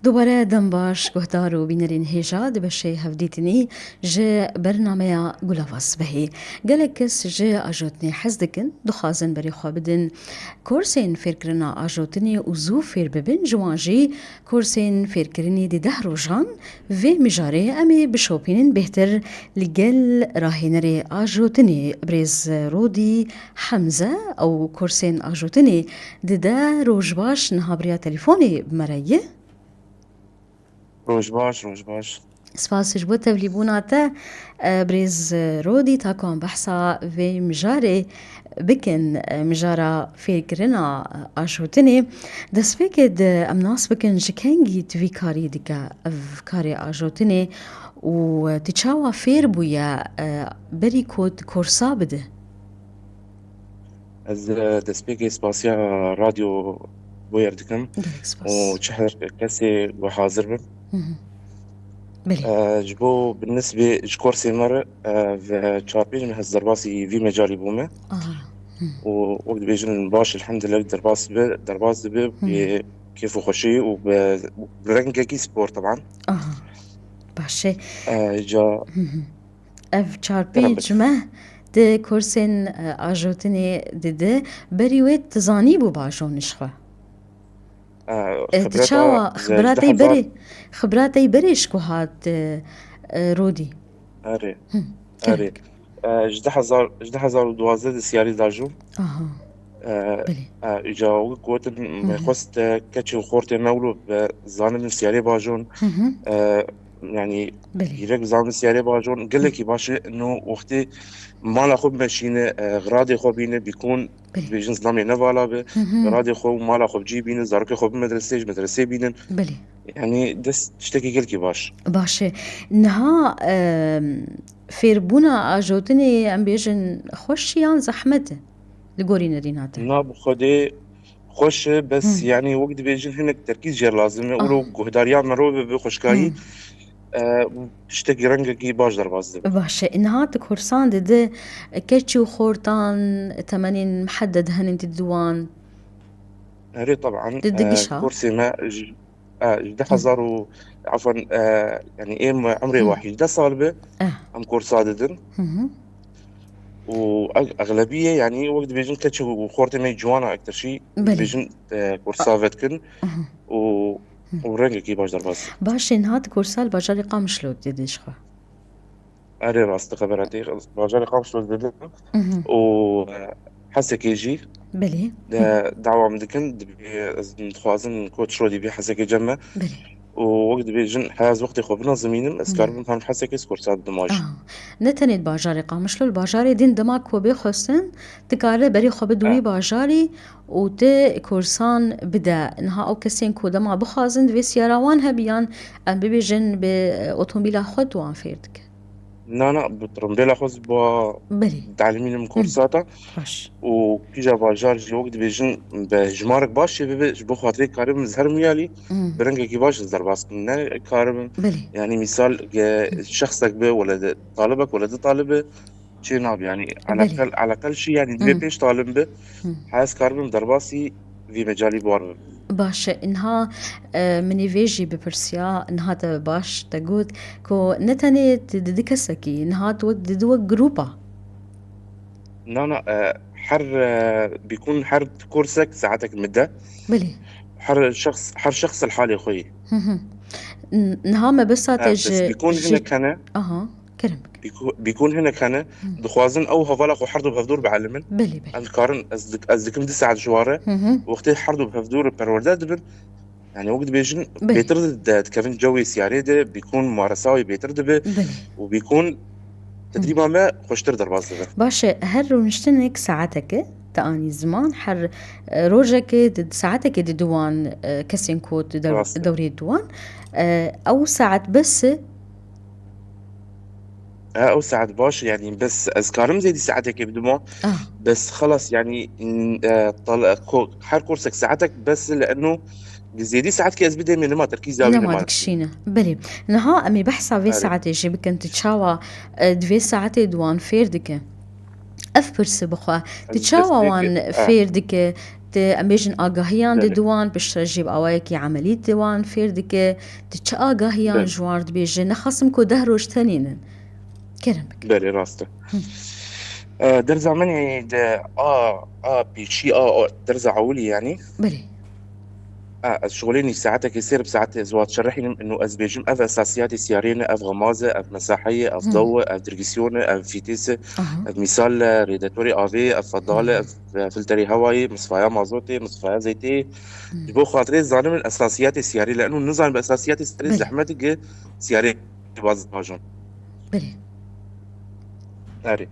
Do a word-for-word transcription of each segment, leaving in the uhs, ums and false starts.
Dubare dem baş, guhdar û bînerên hêja di beşê hevdîtinî ji bernameya Gulava Sibehê. Gelek kes ji ajotinê hez dikin, dixwazin berê xwe bidin kursên fêrkirina ajotinê û zû fêr bibin, ji wan jî kursên fêrkirinê di deh rojan. Vê mijarê em ê bişopînin bêhtir li gel rahênerê ajotinê, birêz Rodî Hemze, ew kursên ajotinê dide. Roj baş, niha bi riya telefonê bi me re ye. Roj baş, roj baş. Spas ji bo tevlîbûna te, e, birêz Rodî, ta ku em behsa vê mijarê bikin, e, mijara fêrkirina ajotinê. Destpêkê de em nas bikin ji kengî tu vî karî dike ev karê ajotinê û tu çawa fêr bûye, e, berî ku tu kursa bide? Ez, e, destpêkê spasiya Radyo Boyer dikim Gelek spas. Û çi her kesê ku hazir bin. Hı hı. Belê. E, ji bo binisbê ji kursê me re, e, ve çar pênc meh ez derbasî vî mecalî bûme. Aha. Hı. Û wek dibêjin baş, elhamdulillah, derbas dibe, derbas dibe, Hı. bi kêf û xweşî û bi, bi rengekî spor, teban. Aha. Baş e. E, ca Hı hı. Ev çar Kerem pênc bike. meh di kursên, e, ajotinê dide. Berî wê tu zanîbû bajon ji xwe? E, E, tu xibreta çawa, ze ji xibreta deh hezar berê, xibreta berê ji ku hat, e, e, Rodî? Erê. Hı, Erê. kerem. E, ji deh hezar, ji deh hezar û duwazdeh de siyarî dajûm. Aha. E, Belê. e, îca wek gotin, Hı hı. me xwest, e, keçê û xortê me wilo bi zanibin siyarê bajon. Hı hı. E, yani Belê. Hîrek bi zanibin siyarê bajon. Gelekî baş e, no wextê mala xwe bimeşîne, e, xiradê xwe bîne, bîkon Belê. dibêjin zilamê ne vala be. Hı hı. Xiradê xwe û mala xwe bi cî bîne, zarokê xwe bi medresê, ji medresê bînin. Belê. Yani dest tiştekî gelkî baş. Baş e. Niha, e, fêrbûna ajotinê, em bêjin, xweş yan zehmet e li gorî nerîna te? Na bi xwedê xweş e, bes Hı. yani wek dibêjin hinek terkîz jê lazim e. Ah. Wilo guhdariya mirov bi xweşkayî, Hı. e, tiştekî rengekî baş derbas dibe. Baş e. Niha tu kursan dide, keçî û xortan, temenên mihedded henin tu diwan? Erê, teban, Di, di e, gişa? kursê me ji, e, ji deh hezar û, afwan, e, yani êm emrê Hı. wa hîjdeh sal be, Eh. em kursa didin. Hı hı. Û ex-, exlebiye, yani wek dibêjin keçê û xortê me ciwana ektir şî, Belê. dibêjin, e, kursa A- vedikin Hı hı. û, Hı. û rengekî baş derbas. Baş e, niha tu kursa li bajarê Qamişlo didin ji xwe? Erê, rast e, xebera te, bajarê Qamişlo didin Mhm. û, e, Hesekê jî Belê. de dawam dikin. Dibê ez dixwazim ku Çiro dî bê Hesekê cem me. Belê. Û wek dibêjin, heya ez wextê xwe binezimînim, ez Mhm. karibim hem Hesekê kursa bidim jî. Aha. Ne tenê di bajarê Qamişlo, li bajarê din dema ku bê xwestin, dikare berê xwe bide wî Eh. bajarî û tu kursan bide. Niha ew kesên ku dema bixwazin divê siyara wan hebiyan, em bibêjin bi, e, otomobîla xwe tu wan fêr dike. Na, na, bi tirimbêla xwe ji bo Belê. dialimînim Hı. kursata. Baş. Û kîja bajar jî wek dibêjin bi jimarek baş jê bibe, ji bo xatirê karibim ez herim wiyalî, Hı. bi rengekî baş ez derbas kim. Ne karibim. Belê. Yani mîsal, ge Hı. şexsek be, wele de talibek, wele de talibe, çê nabe. Yani Belê. eleqel, eleqel şî, yani divê Hı. pênc talib be. Hı. Hez karibim derbasî vî mecalî bi wan bim. Baş e, niha, e, min ê vê jî bipirsiya, niha te baş te got ku ne tenê tu di du kesekî, niha tu wek di du wek grûpa. Na, na, e, her, e, bîkûn her kursek saetek min de. Belê. Her şexs, her şexs li halê xwe yê. Hı hı. N-, niha me besa te E, ji, bes bîkûn ji hinek hene. Aha. Kerem bike. Bîkû-, bîkûn hinek hene, Hı. dixwazin ew hevala xwe herdo bi hevdor bielimin. Belê, belê. Em dikarin, ez dik-, ez dikim du saet ji ware, Hı hı. wextê herdo bi hevdor perwerde dibin. Yani wek dibêjin, Belê. bêtir di-, de dikevin cewê siyarê de, bîkûn maresa wê bêtir dibe Belê. û bîkûn tedrîba me xweştir derbas dibe. Baş e, her rûniştinek saetek e, te anî ziman, her, e, rojekê di, saetekê di diwan, e, kesên ku di dew-, Rast e. dewrê diwan, e, ew saet bes e, E, ew saet baş, yani, bes ez karim zêdî saetekê bidima. Ah. Bes xelas, yani, n-, e, tal-, e, ko-, her kursek saetek bes, li eno zêdî saetkê ez bidêmê nima terkîza wî Nema nima. dikişîne. Belê. Niha em ê behsa vê Erê. saetê jî bikin, tu çawa, e, di vê saetê di wan fêr dike? Ev pirsi bixwe, tu Ez çawa destpêkê, wan e. fêr dike? Te, em bêjin agahiyan Belê. Didi wan, piştre jî bi awayekî emelî di wan fêr dike. Tu çi agahiyan Belê. Ji wan dibêje? Nexasim ku deh roj tenînin. Kerem bike. Belê, rast e. Hı. E, derza min ê de a, a pêşî, a, a derza ewilî, yanî. Belê. A, ez şixulê nîv saetekê sêr bi saetê ez wat şerihînim, inu ez bêjim, ev esasiyatê siyarê ne, ev xemaz e, ev mesahe ye, ev Hı. daw e, ev dirgisyon e, ev fîtês e, Aha. ev mîsal e, rêdetorê avê, ev fedal e, Hı. ev, e, filterê hewayê, misfaya mazotê, misfaya zeytê. Hı. Ji bo xatirê zanimin esasiyatê siyarê le, inu nizanim bi esasiyatê siyarê Belê. Zehmet e, siyarê baz bajon. Belê. Erê.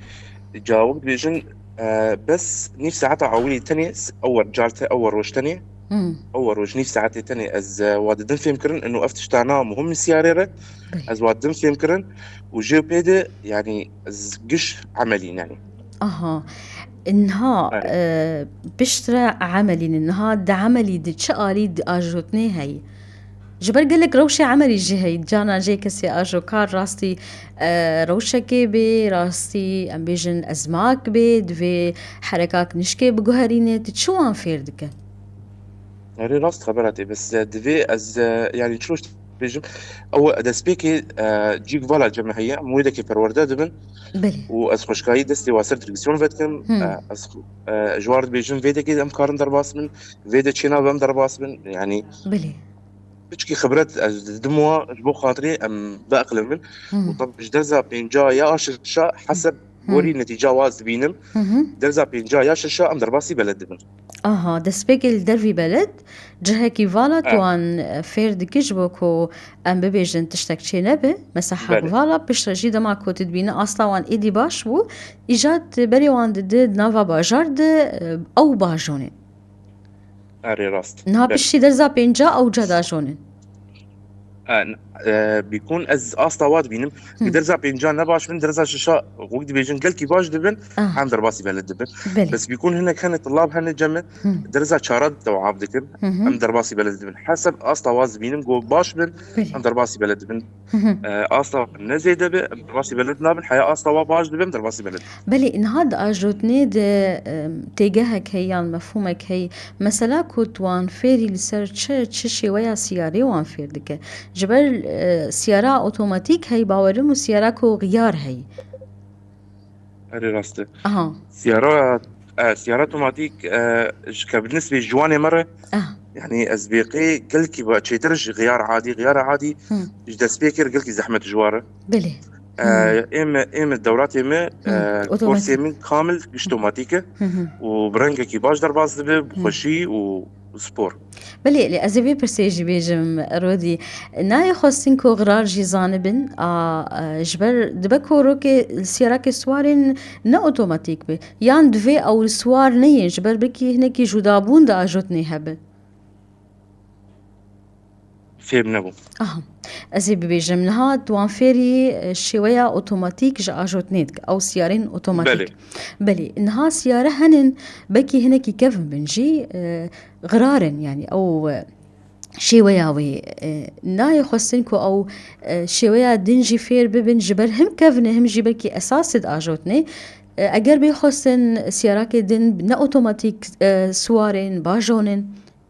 Cawab dibêjin, e, bes nîv saeta ewilî tenê, s-, ew wer car te, ew wer roj tenê. Hmm. Ew wer roj nîv saetê tenê ez, e, wa didim fêm kirin, inu ev tişta na muhim siyarê re. Belê. Ez wa didim fêm kirin û jê pê de, yanî, ez giş emelî, yanî. Aha. Niha, Erê. E, piştre emelî ne. Niha di emelî de çi alî di ajotnê heyî? Ji ber gelek rewşê emelî jî heyî. Cana jê kesê ajokar rastî, e, rewşekê bê, rastî, em bêjin, ezmak bê, divê herekak nişkê biguherîne. Tu çi wan fêr dike? Erê, rast xebera tê, bes, e, divê ez, e, yanî çi roj bêjim, ew destpêkê, e, cîk vala cem heye, em wê dekê perwerde dibin. Belê. Û ez xweşkayî destê wa ser dirgisyon vedikim. Hmm. E, ez, e, ji war dibêjim vê dekê em karin derbas bin, vê de çênabe em derbas bin. Yanî Belê. Piçkî xibret ez didim wa ji bo xatirê em biaqilin bin. Hmm. Û tab ji derza pênca ya a şeşa heseb Hmm. gorî netîca wa ez dibînim. Hı hı. Derza pênca ya şeşa em derbasî beled dibin. Aha, destpêkê li dervî beled, cihekî vala tu Eh. wan, e, fêr dikî ji bo ku em bibêjin tiştek çê nebe. Mesela hak Belê. vala, piştre jî dema ku tu dibîne asta wan êdî baş bû, îjad berê wan dide di nava bajar de, e, ew bajonê. Erê, rast. Niha Belê. piştî derza pênca ew ca dajonên. E, e, bîkûn ez asta wa dibînim. Hı. Derza pênca ne baş bin, derza şeşa wek dibêjin gelkî baş dibin, Ah. em derbasî beled dibin. Belê. Bes bîkûn hinek hene, tilab hene cem min, Hı. derza çara dewam dikin, Hı hı. em derbasî beled dibin. Heseb asta wa dibînim, go baş bin, Belê. em derbasî beled dibin. Hı hı. E, asta ne zêde be, em derbasî beled nabin. Heya asta wa baş dibe, em derbasî beled. Belê, niha di ajotnê de, em, têgehek heye yan mefhûmek heye. Mesela ku tu wan fêrî li ser çi, çi şêweya siyarê wan fêr dike? Ji ber, e, siyara otomatîk heye, bawerim, û siyara ku xiyar heye. Erê, rast e. Aha. Siyara, e, siyara otomatîk, e, ji ke bi nisbê ji wan ê me re, Ah. yanî ez bêqê gelkî ba çêtir ji xiyar adî, xiyar adî Hı. ji destpêkê re gelkî zehmet ji wan re. Belê. E, Hı. ê me, ê me dewratê me, Hı. e, Otomatîk. korsê min kamil giş otomatîk e Hı hı. û bi rengekî baş derbas dibe, bi Hı. xweşî û spor. Belê, lê ez ê vê pirsê jî bêjim, Rodî. Nayê xwestin ku xirar jî zanibin, a, e, ji ber dibe ku rokê siyarakê siwarên ne otomatîk be. Yan divê ew li siwar neyên, ji ber belkî hinekî jûdabûn di ajotnê hebe. Fêm nebû. Aha. Ez ê bibêjim, niha tu wan fêrî, e, şêweya otomatîk ji ajotnê dike, ew siyarên otomatîk. Belê. Belê, niha siyare henin, belkî hinekî kevin bin jî, e, xirar in, yanî ew, e, şêweya wê, e, nayê xwestin ku ew, e, şêweya din jî fêr bibin, ji ber him kevin e, him jî belkî esas e di ajotnê. E, eger bê xwestin siyarakê din ne otomatîk, e, siwarên, bajonên,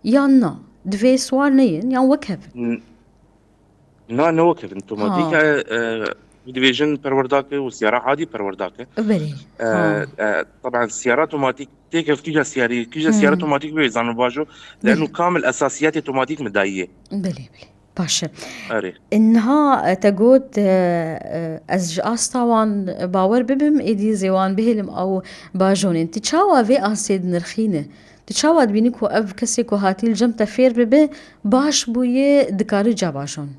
yan na, divê siwar neyên, yan wek hev in. N-, na, ne wek hev in. Otomatîk Ha. e, e, dibêjin perwerdak e û siyara adî perwerdak e. Belê. E, Ha. e, taban siyara otomatîk têkev kîja siyarî, kîja Hmm. siyara otomatîk bê zanin bajo. Belê. Leno kamil esasiyetê otomatîk min dayiye. Belê, belê. Baş e. Erê. Niha, e, te got, e, e, ez ji asta wan bawer bibim, êdî ez ê wan bihêlim ew bajonên. Tu çawa vê astê dinirxîne? Tu çawa dibînî ku ev kesê ku hatî li cem te fêr bibe, baş bûye, dikare ca bajon?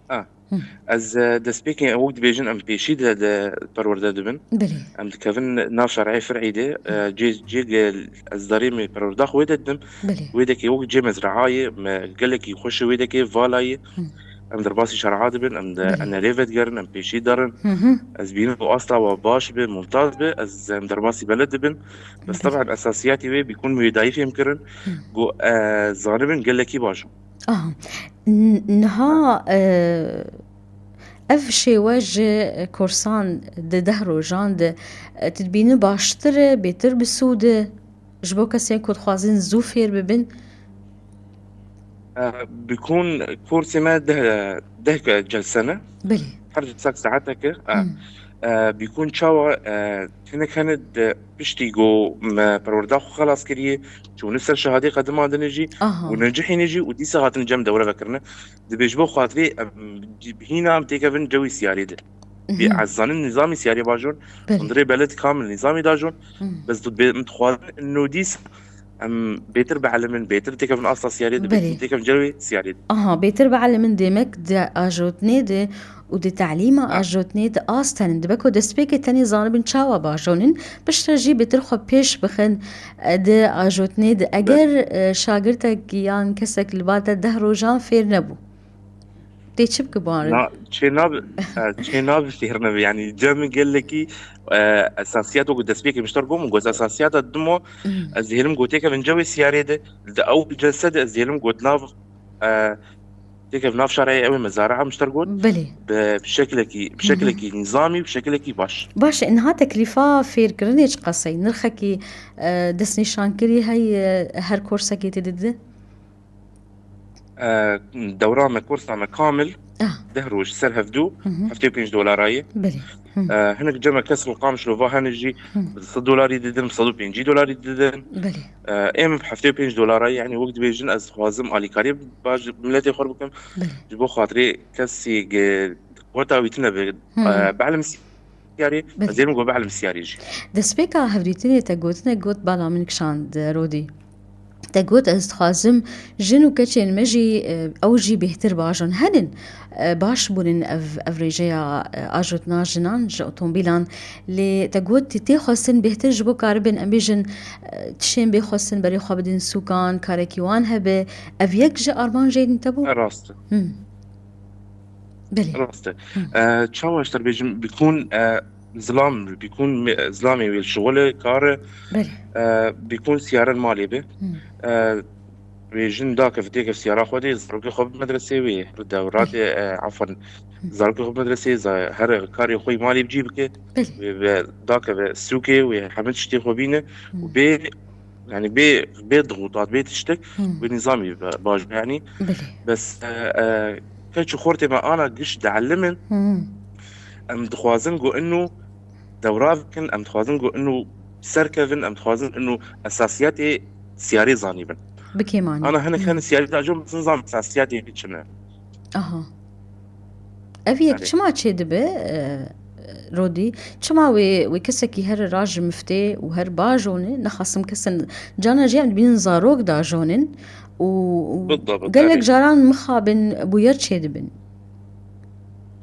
Ah. Hı. Ez, e, destpêkê wek dibêjin em pêşî de, de perwerde dibin. Belê. Em dikevin nav şerê fir'î de, e, Hı. cê, cê ge ez darê me perwerda xwe wê de didim. Belê. Wê dekê wek cê mezrayê me gelekî xweş e, wê dekê vala ye. Hı. Em derbasî şer'a dibin, em de Belê. N R A vedigerin, em pêşî derin. Hı hı. Ez bînim ku asta wa baş be, mumtaz be, ez em derbasî beled dibin. Bes Belê. Taban esasiyatî wê bîkûn wê dayî fêm kirin. Hı. Go, e, zanibin gelekî baş. Aha. N-, niha, e, ev şêwe ji kursan di deh rojan de, e, tu dibînî baştir e, bêtir bi sûd e? Ji bo kesên ku dixwazin zû fêr bibin? Bikûn kursê me deh, deh celse ne. Belê. Her celsek saetek e. Bikûn çawa, hinek hene di piştî ku me perwerda xwe xelas kiriye, çûne ser şehadê qedimandine jî Aha. û necihîne jî û dîsa hatine cem dewre vekirine. Dibê ji bo xatirê em hîna em têkevin cewî siyarê de. Bî ez zanin nîzamî siyarê bajon, Belê. hundirê beled kamil nîzamî dajon. Bes tu bê, em dixwazin nû dîsa em bêtir bielimin, bêtir têkevin asta siyarê de, Belê. bêtir têkevin cewê siyarê de. Aha, bêtir bielimin demek di ajotnê de û di telîma Ha. ajotnê de ast henin. Dibe ku destpêkê tenê zanibin çawa bajonin, piştre jî bêtir xwe pêş bixin, e, di ajotnê de. Eger, e, şagirtek yan kesek li ba te deh rojan fêr nebû. Tê çi bike barin? Na, çê nabe, e, çê nabe fêr nebe. Yani cem gelekî, e, esasiyet wekî destpêkê mişter gom, goz esasiyeta dimo, Hmm. ez dihêlim gotê kevin cewê siyarê de, li ew celse de ez dihêlim got nav, e, têkev nav şarayê ew ê mezara mişter got. Belê. Bi şeklekî, bi şeklekî nîzamî, bi şeklekî baş. Baş e, niha teklîfa fêrkirinê çi qasey? Nirxekî, e, destnîşankirî heye, her korsekê tê dide? E, dewra me, kursa me kamil, Ah. deh roj ser hevdu, Hı hı. heftê û pênc dolara ye. Belê. Hı. E, hinek cem e kes li Qamişlo va hene jî Hı. sed dolarî didin, sed û pêncî dolarî didin. Belê. E, em heftê û pênc dolara ye, yani wek dibêjin ez dixwazim alîkariyê baş miletê xwe bikim. Belê. Ji bo xatirê kesî ge-, weta wî tine be, Hı. e, belim siyarî, Belê. ez ê min got belim siyarî jî. Destpêka hevdîtinê te gotinek got bala min kişand, Rodî. Te got, ez dixwazim jin û keçên me jî, e, ew jî bêhtir bajon. Henin, e, baş bûnin ev, ev rêjeya, e, ajotina jinan ji otomobîlan. Lê te got, tê xwestin bêhtir ji bo karibin, em bêjin, e, tişên bê xwestin berê xwe bidin sûkan, karekî wan hebe. Ev yek ji armanjên te bû? E, rast e. Hmm. Belê. Rast e. Hı. E, çawa ji te re bêjim, bikûn, e, zilam, bikûn me-, zilamê wê şixul e, kar e. Belê. E, bikûn siyare li malê be. Hı. E, wê jin dakeve têkeve siyara xwe de, zarokê xwe bi medresê wê, her dewratê, Belê. e, afan, Hı. zarokê xwe bi medresê, za-, her karê xwe yê malê bi cî bike. Belê. Wê be dakeve sûkê, wê hemî tiştê xwe bîne. Hı. Û bê Yani bê, bê dixutat, bê tiştek, Hmm. bê nîzamî be-, baş be, yani. Belê. Bes, e, e, keç û xortê me ana giş dielimin, Hmm. em dixwazin ku inu dewra bikin, em dixwazin ku inu serkevin, em dixwazin inu esasiyetê siyarê zanîbin. Bikêmanî. Ana hinek Hmm. hene siyarî de acom, bes nizam esasiyetê çi ne. Aha. Ev yek Erê. çima çêdibe, e, Rodî? Çima wê, wê kesekî here ra ji miftê û her bajon e, nexasim kesin cana jî em dibînin zarok dajonin û, û Bidda, bidda, gelek erê. caran mixabin bûyer çêdibin.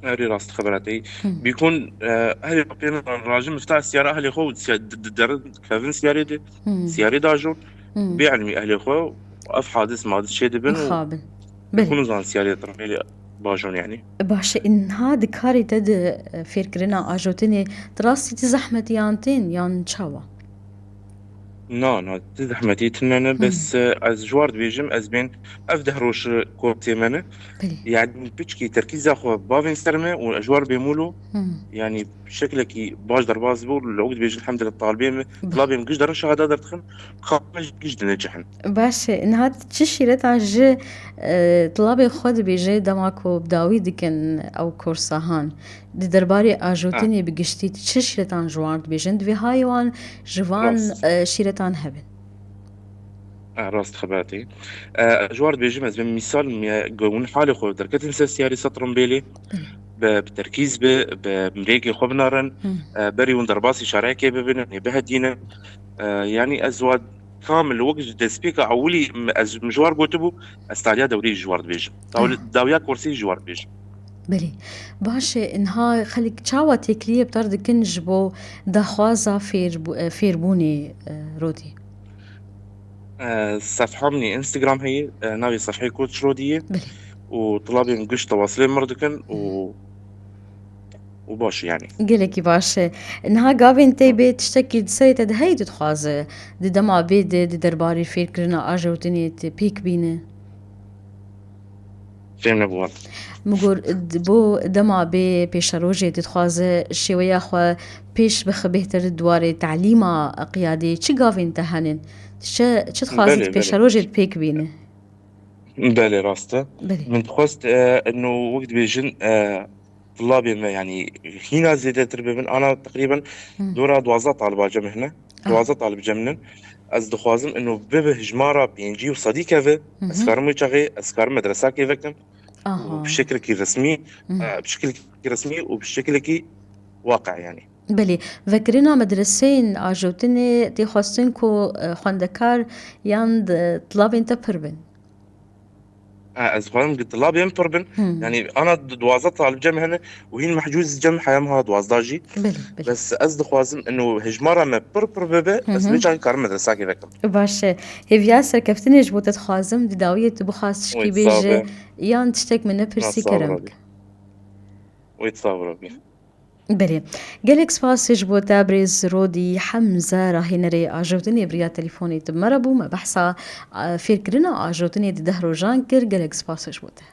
Erê rast xebera te. Hı. Bîkun, e, ehlê pê ra ji mifta siyara ehlê xwe û siya-, d-, d-, derin kevin siyarê de, Hı. siyarê dajon. Hı. Bê ilmî ehlê xwe ev hadis madis çêdibin û Mixabin. Belê. Bikûn û zansiyarê tirmêlê bajon yani. Baş e, niha di karê te di, e, fêrkirina ajotinê di rastî ti zehmetiyan tên yan çawa? Na, na, ti zehmetî tine ne, Hmm. bes, e, ez ji war dibêjim, ez bên ev deh roj kursê me ne. Belê. Yani piçkî terkîza xwe bavên ser me û ji war bêmûlo, Hmm. yani şeklekî baş derbas bû, li wek dibêjin hemdillah talibê me, Belê. talibê me giş derin şehada derdixin, xapme giş dinecihin. Baş e, niha çi şîretan ji, e, tilabê xwe dibêje dema ku bi dawî dikin ew korsahan? Di derbarê ajotinê Ha. bi giştî çi şîretan ji wan dibêjin? Divê hayê wan ji van, Rast. e, şîretan hebin. Ha, rast xebatê. E, ji wan dibêjim ez bê mîsal me, ku hûn halê xwe derketin ser siyarê setrimbêlê, Belê. bi, bi terkîz bi, bi mirêkê xwe binarin, Hı. e, berî hûn derbasî şarekê bibin, nê bihedînin. E, yani ez wa kamil wek ji destpêka ewilî m-, ez ji war gotibû, ez taliya dewrê ji war dibêjim. Daw-, Ah. dawiya kursî ji war dibêjim. Belê. Baş e, niha xelk çawa têkiliyê bi te re dikin ji bo daxwaza fêr-, e, fêrbûnê, e, Rodî? E, sefha min ê Instagram heye, e, navê sefhê Koç Rodî ye. Belê. Û tilabên giş tewasilê min re dikin û û baş e yani. Gelekî baş e. Niha gavên te bê tiştekî di serê te de heye tu dixwaze di dema bê de di derbarê fêrkirina ajotinê tu pêk bîne? Fêm nebû wan. Min got, d-, bo dema bê pêşerojê tu dixwaze şêweya xwe pêş bixe bêhtir di warê telîma qiyadê çi gavên te henin? Çi, çi dixwazin Belê, di belê. pêşerojê pêk bîne? Belê, rast e. Belê. Min dixwest, e, eno wek dibêjin, e, tulabên me, yanî hîna zêdetir bibin, ana teqrîben Hı. dora duwazdeh taliba cem hene. Ah. Duwazdeh talib cem nin. Ez dixwazim eno bibe hijmara pêncî û sedî keve. Hı Ez hı. karim wê çaxê, ez karim medresakê vekim. Aha. Û bi şekilekî resmî, Hı. e, bi şekilekî resmî û bi şekilekî waqe yanî. Belê, vekirina medreseyên ajotinê tê xwestin ku, e, xwendekar yan di, tulabên te pir bin. E, ez dixwazim ku tulabên pir bin. Hı. Yanî ana du-, duwazdeh talib cem hene û hîn mehcûz cem heya meha duwazdeh jî. Belê, belê. Bes ez dixwazim eno hijmara me pir pir bibe, ez Hı hı. vê çaxê karim medresakê vekim. Baş e. Hêviya serkeftinê ji bo te dixwazim, di dawiyê tu bixwast tişkî Wê sax bêje be. yan tiştek min nepirsî, Sağ ol kerem abi. bike. Wê sax be. Belê. Gelek spas ji bo te birêz Rodî Hemze, rahênerê ajotinê bi riya telefonê tu me re bû. Me behsa, e, fêrkirina ajotinê di deh rojan kir. Gelek spas ji bo te.